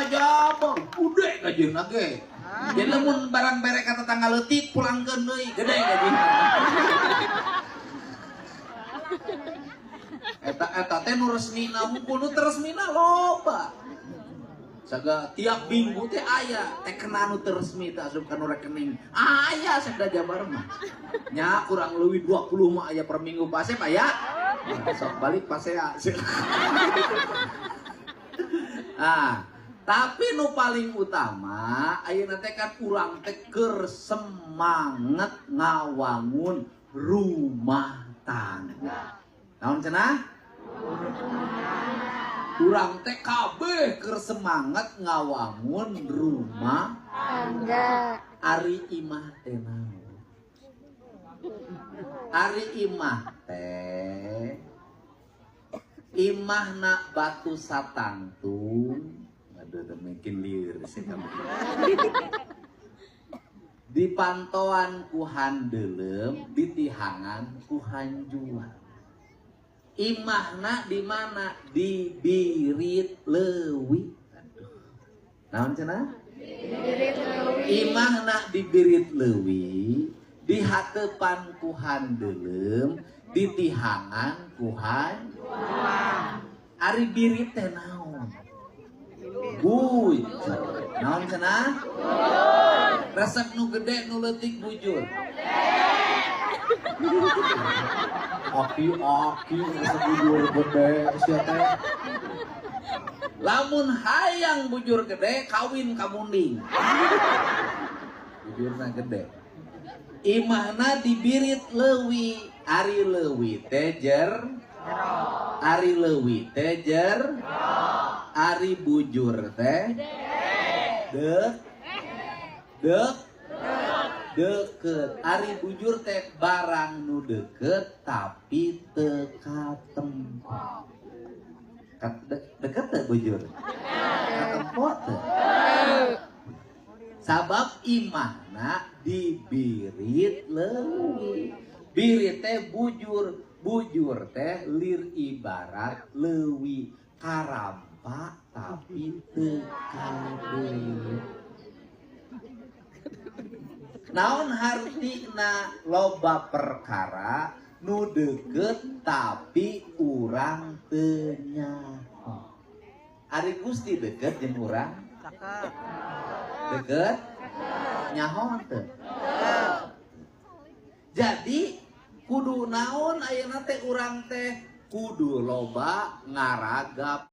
Sekda Jabar gede gajina ge. Jadi lamun barang bere ka tetangga leutik pulangkeun deui gede gajina. Eta eta teh nu resmina hungkul, nu teu resmina loba. Saga tiap minggu teh aya tekena nu teu resmi teh asup ka nu rekening. Aya Sekda Jabar mah. Nya kurang leuwih 20 mah aya per minggu Pak Asep aya. Sok balik pasea. Ah, tapi nu paling utama ayeuna teh kan urang teh keur semangat ngawangun rumah tangga. Naon cenah? Urang teh kabeh keur semangat ngawangun rumah tangga. Ari imah teh naon? Ari imah teh imahna batu satangtung. Aduh, teu mungkin lieur sih kamu. Dipantoan ku handeuleum, ditihangan ku hanjuang. Imahna di mana? Di birit leuwi. Aduh. Naon cenah? Birit leuwi. Imahna di birit leuwi, dihateupan ku handeuleum, ditihangan ku hanjuang. Ari birit teh naon? Bujur. Naon cenah? Resep nu gede nu leutik bujur. Aki-aki resep bujur gede sia teh. Lamun hayang bujur gede kawin ka munding. Bujurna gede. Imahna dibirit leuwi, ari leuwi teh jer. Ari leuwi teh jer. Ari bujur teh dek dek deket. Ari bujur teh barang nu deket tapi teu katempo. Deket teh bujur? Katempo teh? Sabab imahna dibirit leuwi. Birit teh bujur, bujur teh lir ibarat leuwi karampa tapi teu kadeuleu. Naon hartina loba perkara nu deket tapi urang teu nyaho. Ari Gusti deket jeung urang? Deket? Nyaho teu? Jadi kudu naon ayeuna teh urang teh kudu loba ngaragap.